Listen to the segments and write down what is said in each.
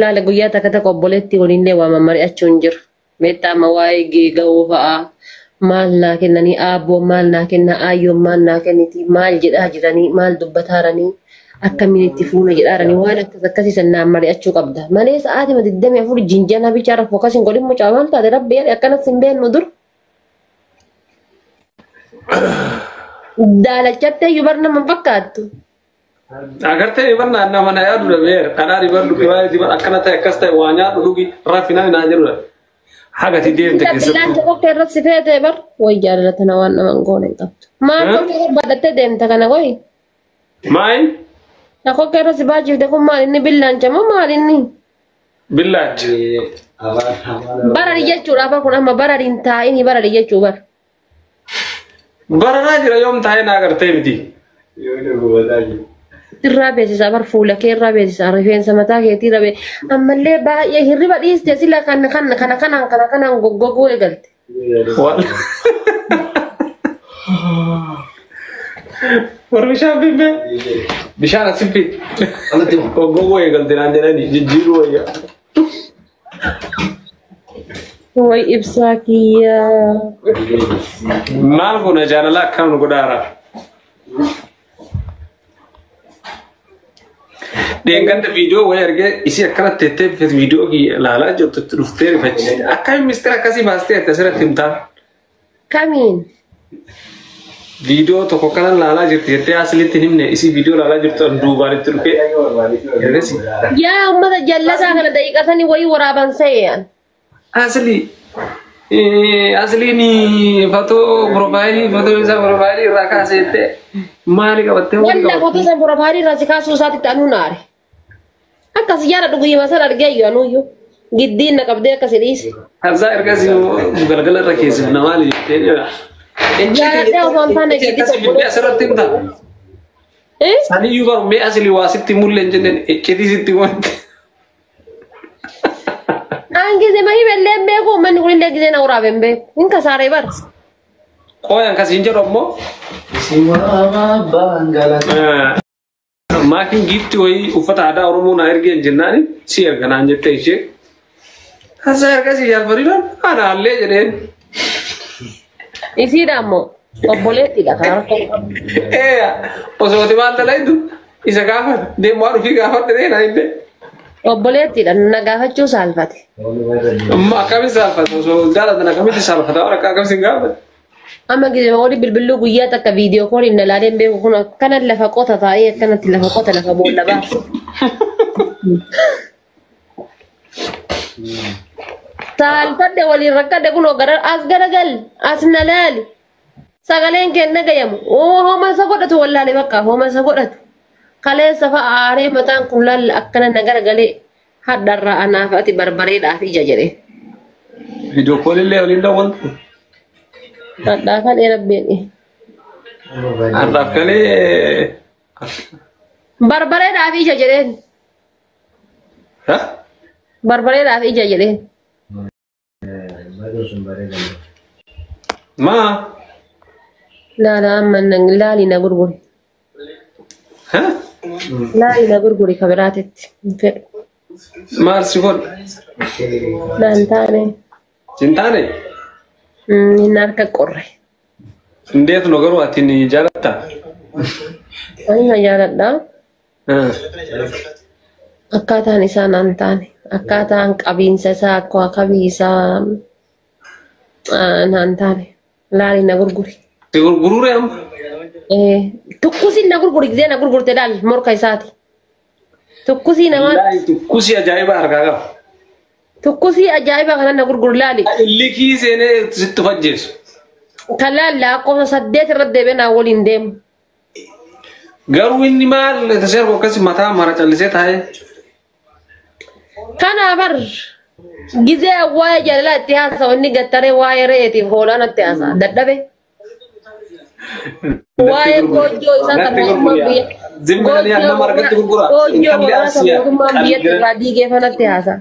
Laala guyyaa takka takka obboleetti waliinillee waa mammari'achuun jira. Meettaa amma waa'ee geega'uu fa'aa maal naa kennanii aabboon maal naa kenna aayyoon maal naa kenniti maal jedhaa jiranii maal dubbataaranii akkamiin itti fuuna jedhaaranii waan akkas akkasii san naan mari'achuu qabda. Malee sa'aatima 24 jinjana bichaarra fookas hin godhin mucaa maal taate rabbi jedhe akkanas hin beeknu dur. Daalachattee iyyuu bar nama hin fakkaattu. Agartee bar nama na yaadu dhabeera. Dhadhaa dibadhu qibaa dibadhu akkana ta'e akkas ta'e waa nyaadhu dhugi rafi namni naa jedhudha. Haga ati deemte Billaan keessattuu. tokko irratti si feete bar way jaalala tana waan nama hin goone hin qabdu. Maal tokko barbaadattee deemta kana qoyi? Maayi? Na kokkee irra si baachifte kun maal inni billaacha moo maal inni? Billaacha. Barari jechuudha bar kun amma barari hin taa'ini barari jechuu bar. Bararaa jira yoom taa'ee naa agartee miti. Irraa beeksisaa bar fuula kee irraa beeksisaa rifeensa mataa keetii irra beeksisaa ammallee baay'ee hirriba dhiiste sila kan kan kana kanaan kana kanaan goggoguu eegalte. Warri bishaan finnee bishaan asin fi goggoguu eegalte naan jedhanii jijjiiruu wayya. Way ibsaa kiyyaa. Maal kun jaalala akkam nu godhaara? Deenganda viidiyoo wayii argee isii akkana teettee viidiyoo kiyya ilaalaa jirtu itti dhuftee rifachiiste. Akkamiin mistira akkasii baastee ati asirratti himtaa? Kamiin? Viidiyoo tokko kana ilaalaa jirti jettee asilitti hin himne isii viidiyoo ilaalaa jirtu an duubaan itti dhufee. Ergasii. Yaa uummata jallataa kana daqiiqa sanii wayii waraaban se'an. Asli asliin fatoo piroofaayilii fatoo isaa piroofaayilii irraa kaasee jettee maali qabattee maali Walla qabattee? foto san piroofaayilii irraa si kaasuu isaatitti anuu naare. Akkas yaada dhuguma san argee iyyuu anuyyuu. Giddiin na qabdee akkas dhiise. Kaza ergasii galgala irra keessifna maali jettee jira. Jaaladhee osoo hin taane giddi Akkasii biddee asirratti himta. Eh? Saniyyuu baru mee asli waa sitti mul'e hin jenneen iccitii sitti multe. An gize ma himellee hin beeku uummanni kunillee gizee na waraabe hin beeku. Hin kasaaree bara. Qooyan kasiin jedhu ammoo maatiin giiftii wayii uffata aadaa Oromoo naa ergeen jennaani si erga naan jettee ishee. Kaza ergasii jaalfariidhaan anaallee jedheen. Isiidha ammoo obboleettiidha kan rakkoo qabu. Ee osoo ati maal dalaytu isa gaafa deemu waan ofii gaafadhe naan illee. Obboleettiidha na gaafachuu saalfate. Amma akkamitti saalfata osoo jaalatan akkamitti saalfata waan akka akkamitti hin gaafate. Amma gizee olii bilbiluu guyyaa takka viidiyoo kooliin na laalee hin beeku kun akkana lafa qota taa'ee akkanatti lafa qota lafa boolla baasa. Saalfadhe waliin rakkadhe kunoo gara as garagal as na laali. Sagaleen kee hin dhagayamu. Oo hooma isa godhatu wallaale bakka hooma isa godhatu. Kaleessa fa'a aaree mataan kun laalla akkana na garagalee hadharraa anaaf ati barbareedhaaf ija jedhe. Viidiyoo koolillee waliin daawwantu. Hadhaa kalee rabbiin. Har'aaf kalee. Barbareedhaaf ija jedheen. Ha? Barbareedhaaf ija jedheen. Maa? Laala amma laali na gurguri. Ha? Laali na gurguri ka biraatitti. Hin fedhu. Maal si godhu? Naan taane. Sin taane? Inni harka qorre. Indeet no garuu ati ni jaalattaa? Ani na jaaladha. Akkaataan isaa naan taane. Akkaataan qabiinsa isaa akka qabii isaa naan taane. Laali na gurguri. Si gurguruure amma? Tukkusiin na gurguri gisee na gurgurte laal morka isaati. Tukkusii namaa Wallaahi tukkusii ajaa'iba harkaa qaba. tukkusii ajaa'iba kana na gurguri laali. Illikii seenee sitti fajjeessu. Kan laal lakkoofsa 8 irratti deebi'ee naa waliin deemu. Garuu inni maal tasee akkasii mataa mara callisee taa'ee. Kana bar gisee waa'ee jaalalaa itti haasa'u inni gattaree waa'ee re'eetiif hoolaa natti haasa'a dadhabe. Waa'ee goojjoo isaa kan mootummaan biyya goojjoo hoolaa kan mootummaan biyyatti irraa diigee fanatti haasa'a.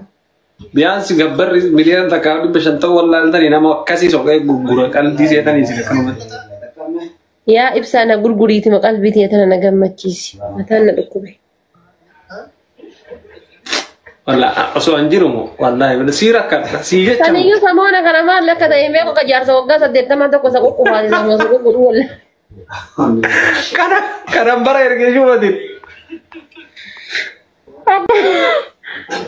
Biyaansi gabbarri miliyoona takkaa 500 ta'uu wallaaltanii nama akkasii soqee gurgura qalbii seetanii si akkanumatti. Yaa ibsaa na gurguriiti qalbii tiyya tana na gammachiisi. Mataan na dhukkube. Wallaahi osoo an jiru moo wallaahi sii rakkadha sii jecha moo. Saniyyuu samoona kana maal akka ta'e hin beeku ka jaarsa waggaa 80 tokko isa quqqufaate sama isa quqqudu wallaahi. Kana kanan bara ergee shuumatiin.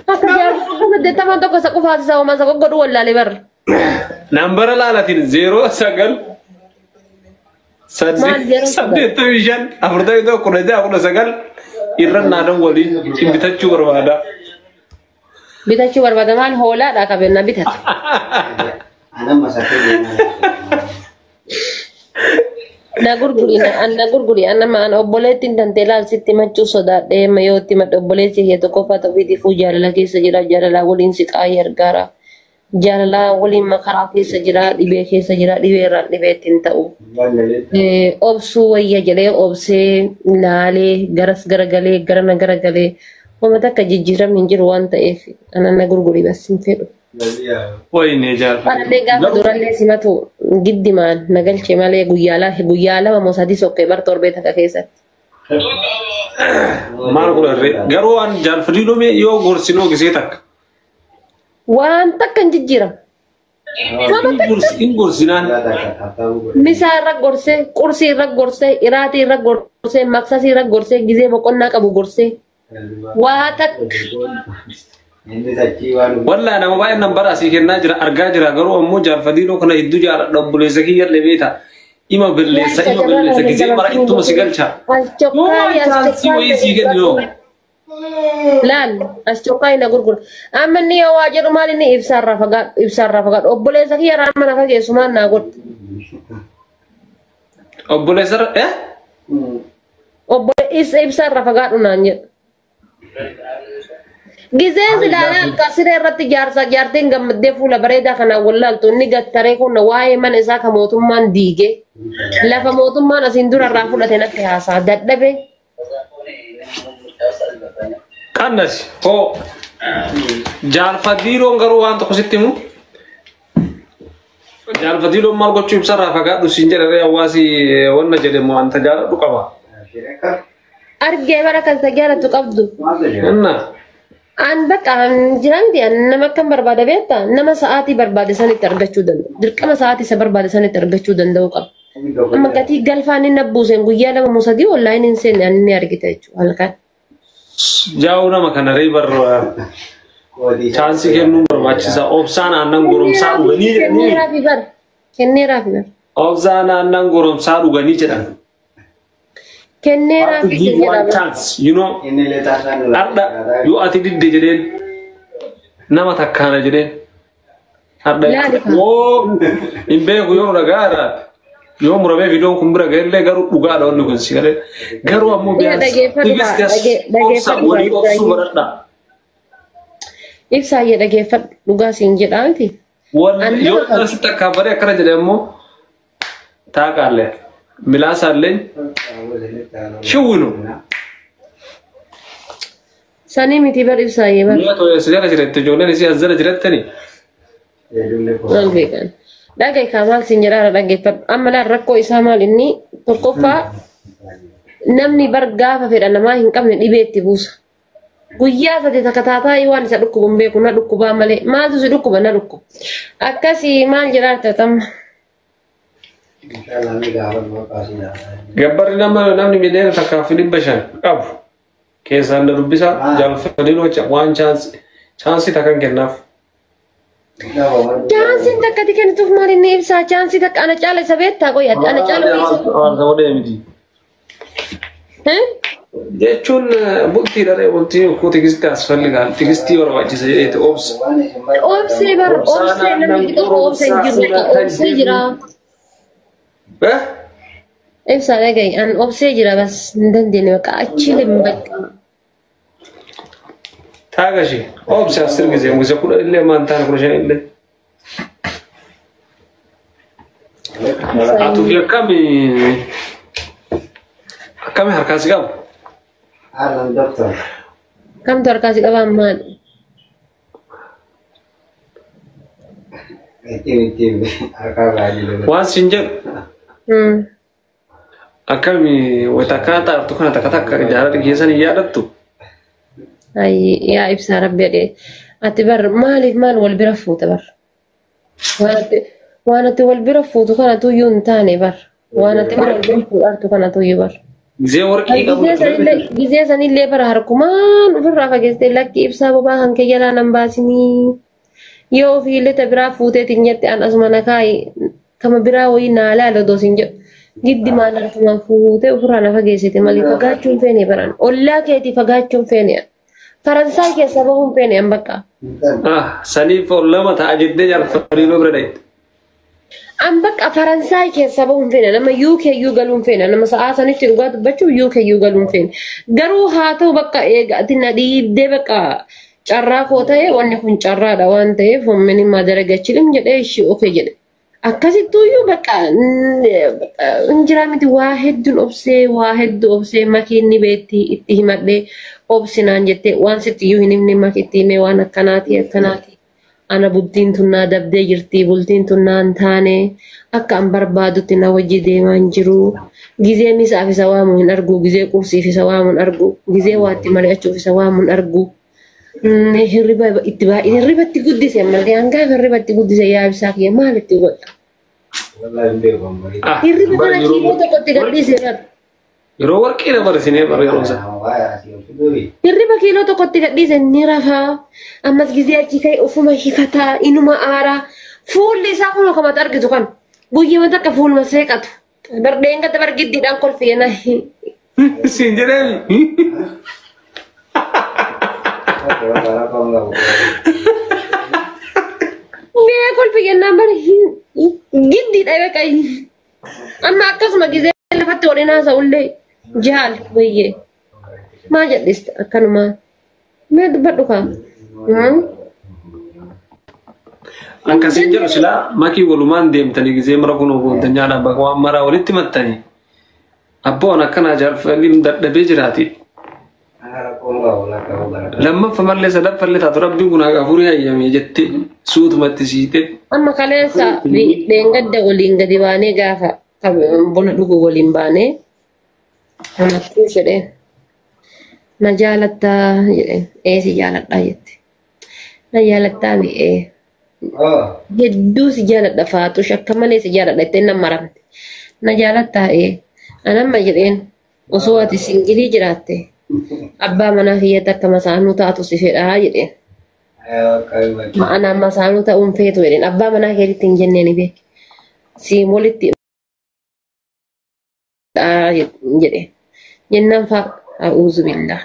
Akka jaarsa waggaa 80 tokko isa qufaate sama isa quqqudu wallaalee barra. Nambara laalatiin 0 9 Maal 0 9? 85 41 16 19 irra naadan waliin bitachuu barbaada. Bitachuu barbaada maal hoolaadha qabeenya bitatu. Na gurguri na gurguri an nama an obboleettiin tantee laalsitti machuu sodaadhee amma yoo itti madda obboleessi kiyya tokkoffaa ta'uufiitifuu jaalala keessa jira jaalalaa waliin si qaayee argaara jaalalaa waliin makaraa keessa jira dhibee keessa jira dhibee irraan dhibee ittiin ta'u. Obsuu wayya jedhee obsee laalee garas garagalee garana garagalee uummata akka jijjiiramni hin jiru waan ta'eef ana na gurguri bas hin fedhu. Wayne jaalladha. Anallee gaafa durallee simatu giddimaan na galche malee guyyaa lama moo sadii sokkee bar torbee takka keessatti. Maal godharree garuu waan jaalfadii dhume yoo gorsinoo gisee takka. Waan takka hin jijjiiramu. In gorsinaan. Misaa irra gorsee, qursii irra gorsee, iraatii irra gorsee, maksasii irra gorsee, gizee boqonnaa qabu gorsee. Waa takka. Wallaahi nama baay'een nambara asii kennaa jira argaa jira garuu ammoo jaalfadiinoo kana hedduu jaaladha obboleessa kiyyallee beeta. Ima balleessa ima balleessa gisee mara ittuma si galcha. As Yoo waan chokkaayi as chaansii wayii sii kennu yoo. Laal as chokkaayi na gurgura. Amma inni yoo waa jedhu maal inni ibsaarraa fagaadhu ibsaarraa fagaadhu obboleessa kiyya irraa amma na fageessu maal naa godhu. Obboleessa eh? Obboleessa ibsaarraa fagaadhu naan jedhu. Gizeen silaalaa akka siree irratti jaarsa jaartiin gammaddee fuula bareedaa kanaan wallaaltu inni gattaree kun waa'ee mana isaa ka mootummaan diige lafa mootummaan asiin dura irraa fudhate natti haasaa dadhabe. Qannas hoo jaalfadiiloon garuu waan tokko sitti himu. Jaalfadiiloon maal gochuu ibsarraa fagaadhu siin jedharee hawaasi wanna jedhamu wanta jaaladhu qaba. Argee bara kan isa jaallattu qabdu. Inna An bakka jiran nama akkam barbaada beektaa nama sa'aatii barbaade sanitti argachuu danda'u. Dirqama sa'aatii isa barbaade sanitti argachuu danda'u qaba. Amma gatii galfaan inni abbuuseen guyyaa lama moo sadii onlaayiniin hin seenne ani ni argita jechuudha halkan. Jaa'u nama kana ree bar chaansii kennuun barbaachisaa. Obsaan aannan goromsaa dhuganii jedhanii. Kenneeraafi bar. Kenneeraafi bar. Obsaan aannan goromsaa dhuganii jedhan. Kenneeraafi Give one jedhama. chance, you know. Har'a yoo ati didde jedheen nama takkaana jedheen. Har'a Laali kaa. yoo hin beeku yoo dhagaa irraati. Yoo muramee viidiyoon kun bira ga'ellee garuu dhugaadha wanni kun si galee. Garuu ammoo Ina dhageeffadhu kaa. obsa Dhageeffadhu walii kaa. obsuu baradhaa. Ibsaayyee dhageeffadhu dhugaa siin jedhaa miti. Walli yoo An nama asitti akka baree akkana jedhe ammoo taaqaallee milaasaallee shiwwinu. Sanii miti bar ibsaayyee bar. Mi'a too'ee as jala jirette ijoolleen isii as jala jirettani. Maal beekan. Dhaga'i kaa maal siin jedhaa dhaggeeffadhu. Amma laal rakkoo isaa maal inni tokkoffaa namni bar gaafa fedha namaa hin qabne dhibee itti buusa. Guyyaa sadi takka taataa waan isa dhukkubu hin beeku na dhukkubaa malee maaltu si dhukkuba na dhukkuba. Akkasii maal jedhaa tatamma. Gabbarri nama namni 1,500,000 qabu keessaan na dubbisa jaalfadhiin waan chaansii takkan kennaaf. Chaansiin takka ati kennituuf maal inni ibsaa chaansii takka ana caala isa beektaa qoy ana caala isa. Waan miti. Jechuun bultii dharee bultii ukkuu tigistii asfalligaal tigistii barbaachisa jedheeti obsa. Obsee bar obsee namni tokko obsee hin jiru obsee jira. Ibsaa dhaga'i an obsee jira bas hin dandeenye bakka achi hin bakka. Taagashi obsa asir gisee gise 10 illee maan taane 15 illee. Atuuf akkami akkami harkaa si qabu? Kamtu harkaa si qabaan maal? Waan siin jedhu akkami wayita akkana taatu kana takka takka jaalala keessan hin yaadattu? Yaa ibsaa rabbi jedhee. Ati bar maaliif maal wal bira fuuta bar? Waan ati wal bira fuutu kanatu iyyuu hin taane bar. Waan ati wal bira fuudhartu kanatu iyyuu bar. Gizee warqii qabu. Gizee sanillee bara harkumaan ofirraa fageessitee lakki ibsaa bobaa kan kee jalaa nan baasinii. Yoo ofiillee ta biraa fuuteetiin jette an asuma na kaayi kama biraa wayii naa laala odoo siin jedhu. Giddi maal harkumaan fuutee ofirraa na fageessite malee fagaachuun feene baran. Ollaa keetii fagaachuun feene. Faransaay keessa bahuun feene an bakka. Saniif ollama ta'a jettee jaalfariinoo bira dhayite. An bakka Faransaay keessa bahuun feene nama UK iyyuu galuun feene nama sa'aa sanitti dhugaa dubbachuuf UK iyyuu galuun feene. Garuu haa ta'u bakka eega ati na dhiibdee bakka carraa koo ta'e wanni kun carraadha waan ta'eef humni madaragachilim jedhee ishii okee jedhe. Akkasittuuyyuu bakka injiraa miti waa hedduun obsee waa hedduu obsee makiinni beetti itti himadhee obsinaan jettee waan sitti iyyuu hin himne makitti himee waan akkanaati akkanaati. Ana bultiin tun naa dabdee jirti bultiin tun naa hin taane akka an barbaadutti na wajji deemaa hin jiru. Gizee misaaf isa waamu hin argu gizee qursiif isa waamu hin argu gizee waatti mari'achuuf isa waamu hin argu. Hirriba itti baay'ee hirriba itti guddise malee hangaaf hirriba itti guddise yaa ibsaa kiyya maal itti godha? Hirriba kana kiiloo tokkotti gadhiise bara. Yeroo warqii dabarsinee bara yeroo sana. Hirriba kiiloo tokkotti gadhiise ni rafaa. Ammas gizee achi ka'e ofuma hifataa inuma aaraa. Fuulli isaa kun akkamatti argitu kan guyyuma takka fuuluma seeqatu. Bardeen gata bargiddiidhaan kolfee na. Siin jedheemi. Mee kolfi jennaan bara giddiidha beekaa. Amma akkasuma gizee lafatti waliin haasa'ullee jaal wayyee. Maa jedhiste akkanumaa. Mee dubbadhu kaa. Akkasiin jedhu silaa makii walumaan deemtanii gizee mara kun goontanyaadhaan bakka waan maraa walitti mattanii. Abboon akkanaa jaalfaliin dadhabee jiraati. Lammaffaa mallee sadaffallee taatu rabbiin kun haqa afurii hayyamee jettee suutumatti siite. Amma kaleessa dheengadda waliin gadi baanee gaafa buna dhugu waliin baanee amattuu jedheen na jaalattaa jedheen ee si jaaladhaa jette. Na jaalattaa mi'ee hedduu si jaaladha faatush akka malee si jaaladha jettee nan maramte. Na jaalattaa ee anamma jedheen osoo ati singilii jiraatte abbaa manaa kiyyatti akka masaanuu taatu si fedhaa jedheen. Ma'anaa masaanuu ta'uun feetu jedheen abbaa manaa keetitti hin jennee ni beek. Siin walitti jedhe. Jennaan fa'a a'uuzu billah.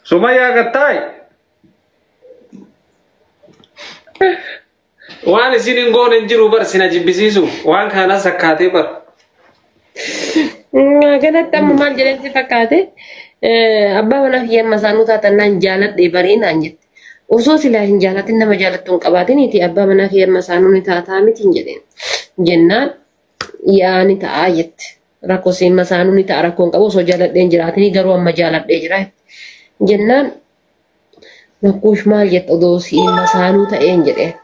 Sumayyaa gattaay. Waan isin hin goone hin jiru bar sina jibbisiisu waan kanas akkaatee bar. Kanatti amma maal jedheen si fakkaate abbaa manaa kiyya masaanuu taatan naan jaaladhe barii naan jette. Osoo silaa hin jaalatin nama jaalattu hin qabaatiniiti abbaa manaa kiyya masaanuu ni taataa miti hin jedheen. Jennaan yaa ni ta'aa jette. Rakkoo siin masaanuu ni ta'a rakkoo hin qabu osoo jaaladhee hin jiraatinii garuu amma jaaladhee jira. Jennaan rakkuush maal jette odoo siin masaanuu ta'een jedheen.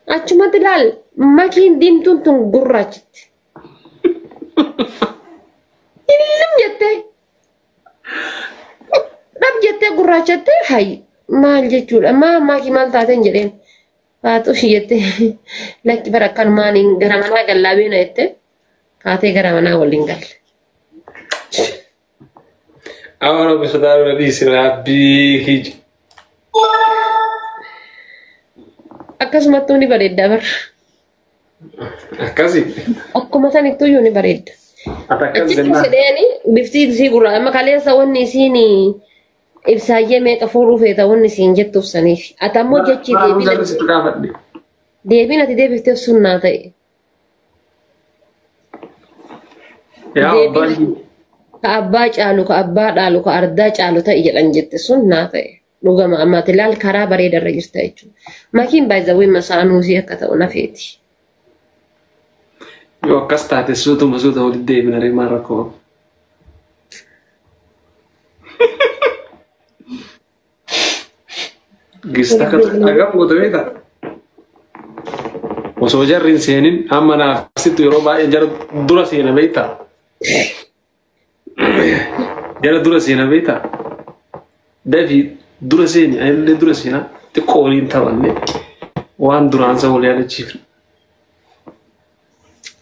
Achumatti ilaal makiin diimtuun tun gurraachitti. Illim jettee dhab jettee gurraachattee hayi maal jechuudha maa maakii maal taateen jedheen haatushi jettee lakki bara akkanumaan gara manaa gallaa beena jettee kaatee gara manaa waliin galle. Amma rabbi sodaa bira dhiisi rabbii hiji. Akkasumattuu ni bareedda bara. Akkasi. Akkuma sanittuyyuu ni bareedda. Ati akkas Achitti jennaan. sedheeni bifti isii gurraa amma kaleessa wanni isiin ibsaayyee meeqa fuudhuu feeta wanni isiin jettuuf saniif. Ati ammoo jechi Maal jarri sitti gaafadhe. deebiin ati deebifteef sun naa ta'e. Yaa abbaan. Ka abbaa caalu, ka abbaa dhaalu, ka ardaa caalu ta'e jedhan jette sun naa ta'e. Dhugama ammaati ilaal karaa bareedarra jirta jechuudha. Makiin baay'izawwee masaanuu isii akka ta'u nafeeti. Yoo akkas taate suutuma suuta walitti deebina ree maal rakkoo. Gista akka agam goote beektaa? Osoo jarri hin seenin amma naaf sittu yeroo baay'ee jara dura seena beektaa? Jara dura seena beektaa? Dafii dura seeni anillee dura seenaa xiqqoo waliin taphanne waan duraan isa wal yaadachiifne.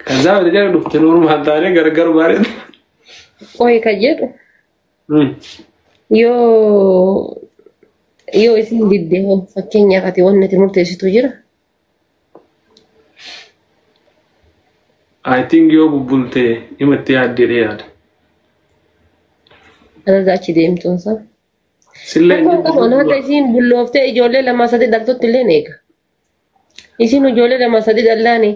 Kazaa wali jara dhufte normaal taanee gargar baaree. Qoy kan jedhu yoo isin didde hoo fakkeenyaaf ati wanni ati murteessitu jira. I think yoo bubbulte himatti yaaddee yaada. Adada achi deemtuunsa. Sillee Rakkoon qabu an haga isiin bullooftee ijoollee lama sadi dhaltutti illee eega. Isiin ijoollee lama sadi dhallaani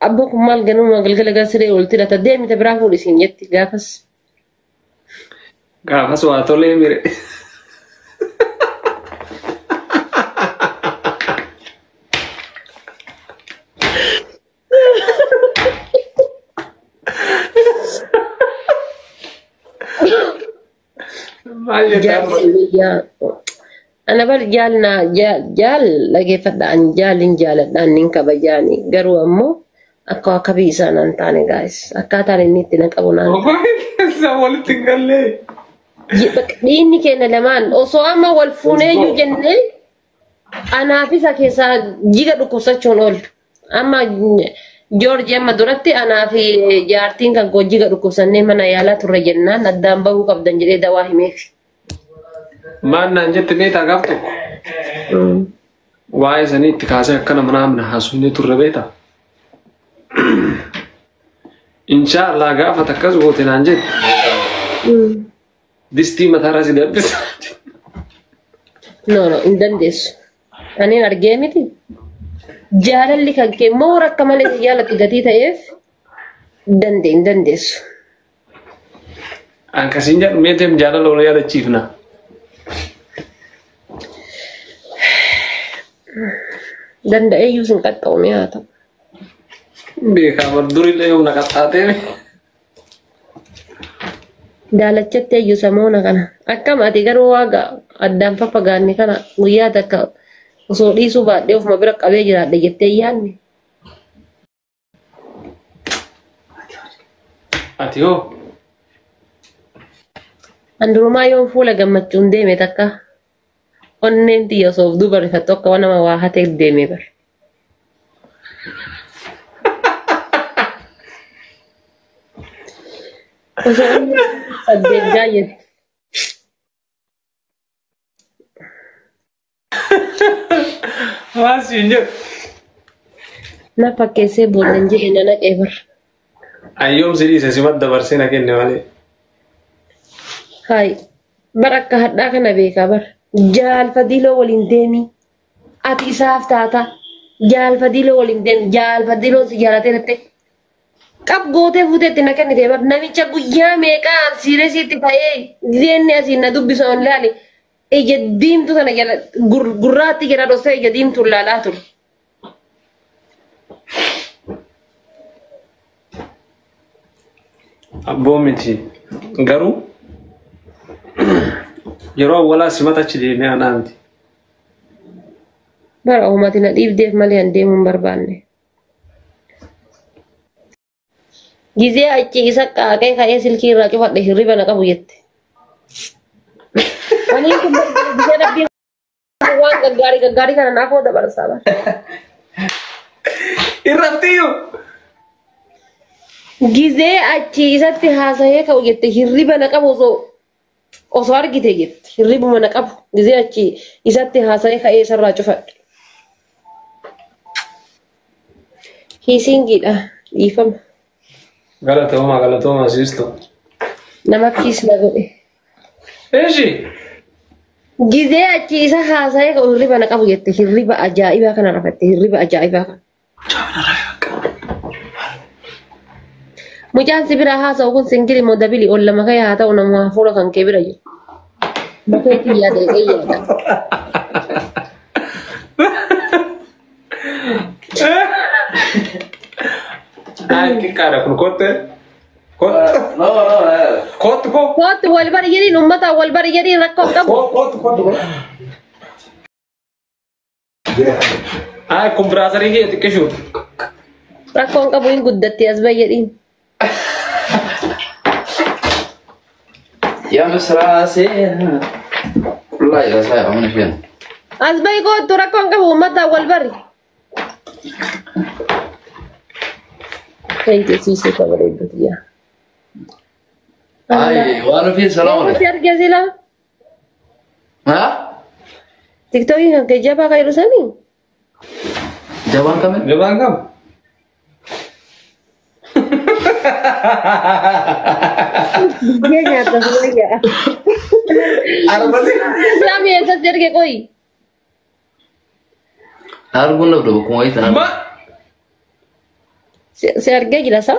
abboo kun maal ganuma galgala gara siree oolti laata deemite biraa fuudhi isiin jetti gaafas. Gaafas waa tolee mire. Maal jettaa? Jaalli biyyaa ana bar jaalna jaal dhageeffadha an jaalin jaaladhaan nin kabajaani garuu ammoo akka akka biyya naan taane gaayis akkaataan inni itti na qabu naan Isa walitti hin gallee. Dhiinni keenya lamaan osoo amma wal fuuneeyyuu jennee anaaf isa keessaa jiga dhukkubsachuun oolu. Amma Joorji amma duratti anaa fi jaartiin kan koo jiga dhukkubsannee mana yaalaa turre jennaan addaan bahuu qabdan jedhee dawaa himeef. Maal naan jette beektaa gaaf tokko? Waa'ee sanii itti kaasee akkana mana amna haasofnee turre beektaa? Inshaallah gaafa takkas goote naan jette. Distii mataarraa si dabbisa. No, no, hin dandeessu. Aniin argee miti. Jaalalli kan kee moora akka malee si jaalatu gatii ta'eef hin dandeessu. An kasiin jedhu meeteem jaalala wal yaadachiifna. Danda'eeyyuu sin qaxxa'u haa ta'u. Beekaa bar durillee yoom na qaxxaatee. Daalachatti eeyyuu samoona kana. Akkam ati garuu waaqa addaan faffagaanne kana guyyaa takka osoo dhiisuu baadhee ofuma bira qabee jiraadhe jettee yaadne. Ati hoo? An durumaa yoon fuula gammachuun deeme takka onneen tiyya osoo of duuba rifattu akka waan nama waa hatee deeme bar. Osoo onneen saddeet jaayyate. Waan siin jedhu. Na fakkeessee boollan jedhe na naqee bar. Ayyoom si dhiise simatti dabarsee na kenne malee. Hayi bar akka hadhaa kana beekaa bar. Jaalfadiiloo waliin deemi. Ati isaaf taata. Jaalfadiiloo waliin deemi. Jaalfadiiloo si jaalatee dhatte. Qab gootee fuuteetti na kennite bar. Namicha guyyaa meeqaa siiresiitti ta'ee gizeenni asiin na dubbisu on laali. Ija diimtuu sana jala gurraatti jala dhoksee ija diimtuu laalaa ture. Abboo miti. Garuu yeroo awwalaa simata achi deemee anaa miti. Bara uumati na dhiibdeef malee an deemuu hin barbaanne. Gizee achi isa qaaqee ka'ee silkii irraa cufadhe hirriba na qabu jette. Waniin kun gizee rabbiin waan gaggaarii gaggaarii kana naaf hoo dabarsaa bara. Irrattiyyuu. Gizee achi isatti haasa'ee ka'u jette hirriba na qabu osoo argite jette hirribuma na qabu gizee achi isatti haasa'ee ka'ee isarraa cufadhe. Hiisingiidha dhiifama. Galatooma galatooma siisto. Nama kiis na godhe. Eeshi. Gizee achi isa haasa'ee ka'u hirriba na qabu jette hirriba ajaa'ibaa kana rafatte hirriba ajaa'ibaa kana. Mucaan si bira haasa'u kun singili moo dabili ol lama ka'ee haa ta'u nama hafuura kan kee bira jiru. Bakeetti yaada jedhee yaada. Ay xiqqaadha kun kotte. Kotte. No, no, no. Kottu koo. Kootti wal bari jedhiin uummata wal bari jedhiin rakkoo qabu. Kottu kottu. Ay kun biraasarii kee xiqqishu. Rakkoon qabu hin guddatti as bahi jedhiin. Yaa misraa seenaa. Wallaahi rasaa amna isheen. As bahi kootu rakkoon qabu uummataan wal bari. Thank you siisee kabareedduuti yaa. Ay, waan ofii salaam Eenyu si alaikum. arge silaa? Haa? Tiktookii kan kee jabaa kan jedhu sanii? Jabaan kami? Jabaan kam? Biyyee nyaata sumayyaa. Arbali. Islaamii eessatti erge qoyi? Arguun dhabdu bakkuma wayii tanaan. Ma. Si argee jira sa?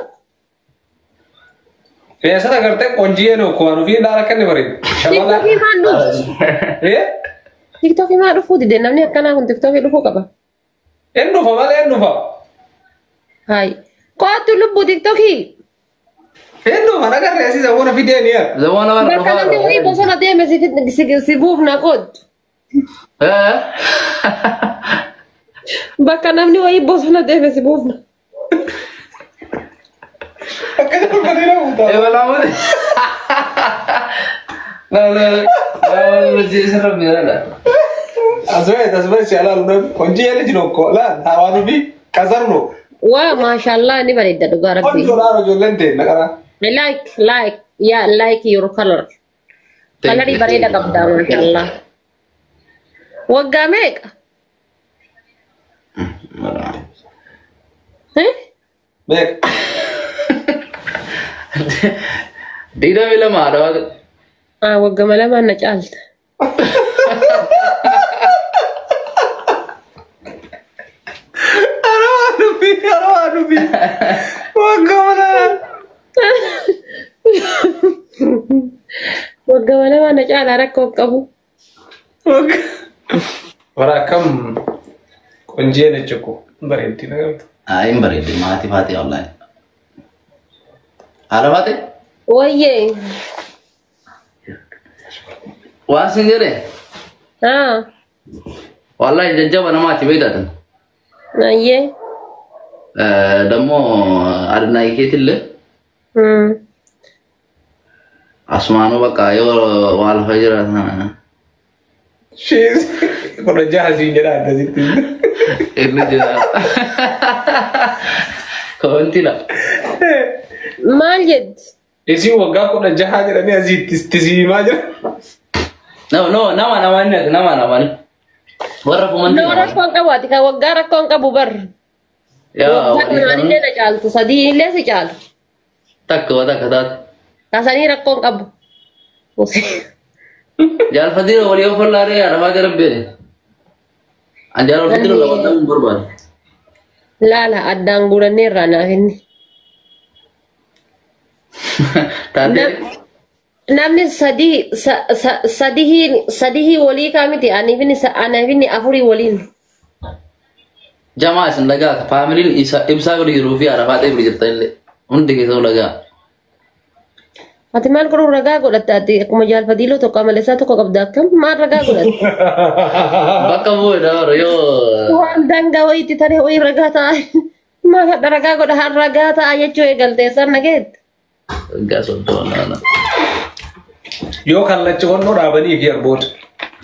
Feesata gartee qonjiyee noo kuwaan ofii dhaala kan ni bareedu. Shamala. Tiktookii maan dhufu? Eh? Tiktookii maa dhufuu dide namni akkanaa kun tiktookii dhufuu qaba. Een dhufa malee een dhufa. Hayi. Kootu lubbuu tiktookii. Een dhufa nagarree asiisa waan ofii deeniya. Zamaan waan Bakka namni wayii bosona deeme si buufna kootu. Eh? Bakka namni wayii bosona deeme si buufna. Akka jalfatee na buuta. Eh, balaa miti. La la la la la. Aswee aswee si alaalu nam qonjiyee liji nokko laal waan ofii kasarno. Waa maashaallah ni bareedda dhugaa rabbii. Qonjoo laal ijoolleen ta'e naqara. I like yeah like your color. Kalarii bareeda qabda maashaallah. Waggaa meeqa? Eh? Meeqa? 22 haadha. Ah waggama lamaan na caalta. Ara waan ofii ara waan ofii. Waggama lamaan. Waggama lamaan na caalaa rakkoo qabu. Bara akkam qonjiyee jechuun bareeddina qabdu. Ah, hin bareedde maatii faatee wallaahi. Haadha faatee? Wayyee. Waan sin jedhe Ah wallaahi jajjaba namaati beektaatan. ayyee. Dammoo adnaa keetillee asumaanuu bakka yoo waa lafa jiraatan. Shees kudha jaha siin jedha addasitti. Inni jira. Koomentiidha. Maal jetti? Isin waggaa 16 jedhanii asii tisiimaa jira. No, no, nama namani nama namani. Warra komantii No nama. rakkoon qabu ati kan waggaa rakkoon qabu bar. Yaa Waggaa lamaanillee na caaltu sadii illee si caalu. Takka waa takka taate. Taasanii rakkoon qabu. Jaalfatiira walii of wallaaree haadha faatee rabbeedhe. An jaalfatiira lama ta'uu hin barbaadu. Laala addaan guuranneerraa naaf inni. Taatee. Namni sadii sadihii walii kaamiti aniif inni afurii waliin. Jamaa isin dhagaa faamiliin ibsaa bira jiruu fi haadha faatee bira jirtan illee hundi keessoo dhagaa. Ati maal godhuun ragaa godhatta ati akkuma jaalfatiiloo tokko amaleessaa tokko qabda akkam maal ragaa godhatta? Bakka bu'ee dabaru yoo. Waan dangaa wayiitti taree wayii ragaa ta'a. Maal hadha ragaa godha har ragaa ta'a jechuu eegaltee san nageetta. Waggaa 30 laala. Yoo kallacha honnoo dhaabanii fi arboota.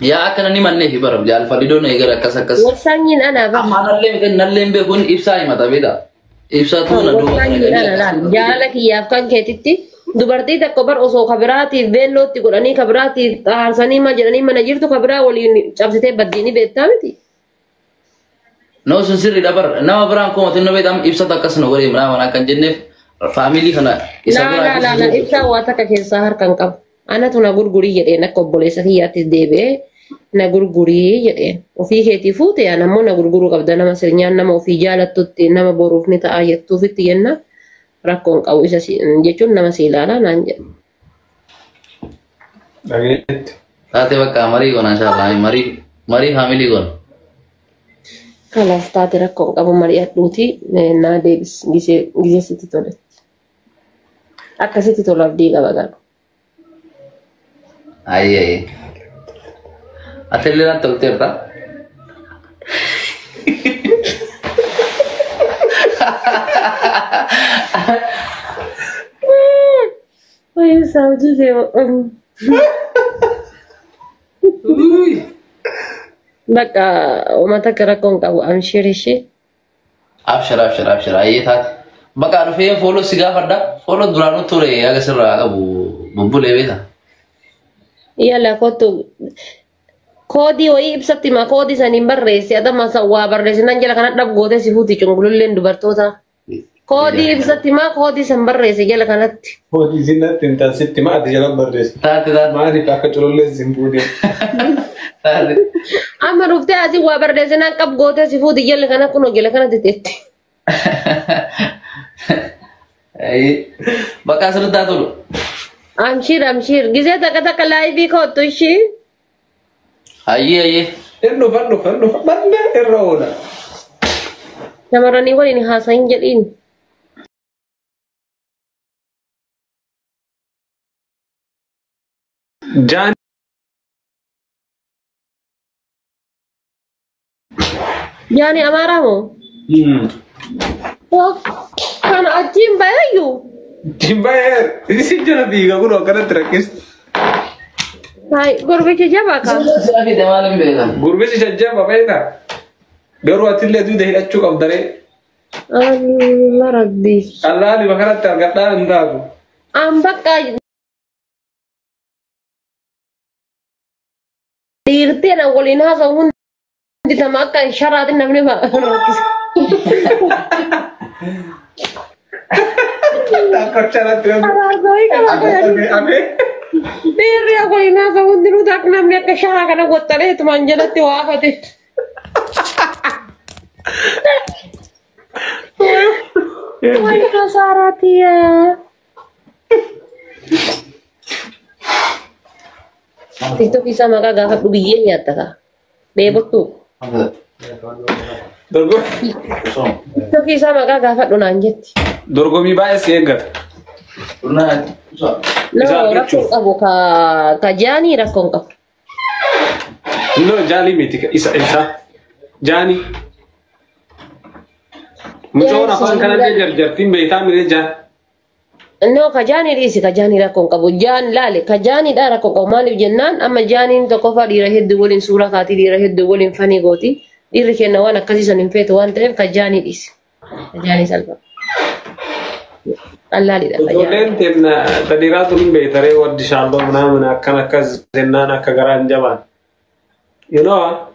Yaa akka namni mannee fi bara jaalfadhidoon eegala akkas akkas. Wasaanyiin ana bara. Amma nallee nallee hin beekuun ibsaa himata beektaa. Ibsaatu na duuba. Wasaanyiin ana laal jaalala kiyyaaf kan keetitti dubartii tokko bar osoo kabiraatiif beellootti godhanii kabiraatiif xaarsanii maal jedhanii mana jirtu kabiraa waliin cabsitee baddiini beektaa miti. No sun sirriidha bara nama biraan koomatu inni beektam ibsatu akkas nu godhe nama mana kan jenneef faamilii kana isa Laa laa laa laa ibsaa waa takka keessaa harka hin qabu. Anatu na gurgurii jedheen akka obboleessa kiyyaattis deebi'ee na gurgurii jedheen. Ofii keetii fuute yaa ammoo na gurguruu qabda nama sirnyaan nama ofii jaalattutti nama boruuf ni ta'a jettuufitti jenna rakkoon qabu isa jechuun nama si ilaalaa naan jedhe. Dhageetti. Taate bakka marii goona inshallah marii marii faamilii goona. Kalaas taate rakkoon qabu mari'adhuuti naa deebis gisee sitti toletti. Akkasitti tola abdii qaba garuu. Ayi ayi. Ati illee natti tolteerta. Wayii isaa hojii kee. Uy. Bakka uummata akka rakkoon qabu amshir ishee. Abshir abshir abshir ayyee taate. Bakka dhufee fooloo si gaafadha. Fooloo duraanuu ture haga sirraa qabu bubbulee beekta. Yalla kottu koodii wayii ibsatti ma koodii saniin barreessi adama san waa barreessinaan jala kana dhab gootee si fuuti cungululleen dubartoota. Koodii ibsatti ma koodii san barreessi jala kanatti. Hojii sinatti hin taasitti ma ati jala barreessi. Taate taate Maaliif akka culullee sin fuudhe? taate. Amma dhuftee asii waa barreessinaan qab gootee si fuuti jala kana kunoo jala kanatti teetti. Bakka asirratti haa tolu. Amshir amshir gisee takka takka laayivii kottu ishii. Ayyee ayyee. Hin dhufa hin dhufa hin dhufa bal'ee irra oola. Shamarranii waliin haasayin jedhiin. Jaan Jaani amaaraa moo? Kana achiin bayayyuu. Jimbayeer isin jala fiiga kun akkanatti rakkisti. Hai gurbichi jabaa ka. Sira fide maal hin beekan. Gurbichi jajjaba beektaa? Garuu atillee duuda hidhachuu qabdaree. Allah rabbi. Allaali bakanatti argadhaa hin taatu. An bakka dhiirtee na waliin haasa'u hundi tama akka sharaatiin namni rakkisa. Akka sharaatti namni. Araarsawii kana Amee. Dhiirri waliin haasa'u hundinuu akka namni akka sharaa kana waxxalee tumaan jalatti waafate. Wayi kasaaraatiyaa. TikTok isaa maqaa gaafadhu biyyee nyaatta kaa. Dheebottuu. TikTok isaa maqaa gaafadhu naan jetti. Dorgommii baay'ee si eeggata. No, Isa rakkoon argachuuf. qabu ka ka jaanii rakkoon qabu. No, jaalii miti isa isa. Jaanii. Mucoon afaan kanallee jarjartiin beektaa miree jaan. No, ka jaanii dhiisi ka jaanii rakkoon qabu. Jaan laale ka jaaniidha rakkoon qabu. Maaliif jennaan amma jaaniin tokkoffaa dhiira hedduu waliin suuraa kaatii dhiira hedduu waliin fanii gooti. Dhiirri kenna waan akkasii san hin feetu waan ta'eef ka jaanii dhiisi. Ka jaanii salphaa. Allaalidha ka jaanii. Ijoolleen teenna tadhiiraa tun hin beektaree waddi shaalloo minaa akkan akkas jennaan akka garaan jabaan. You know,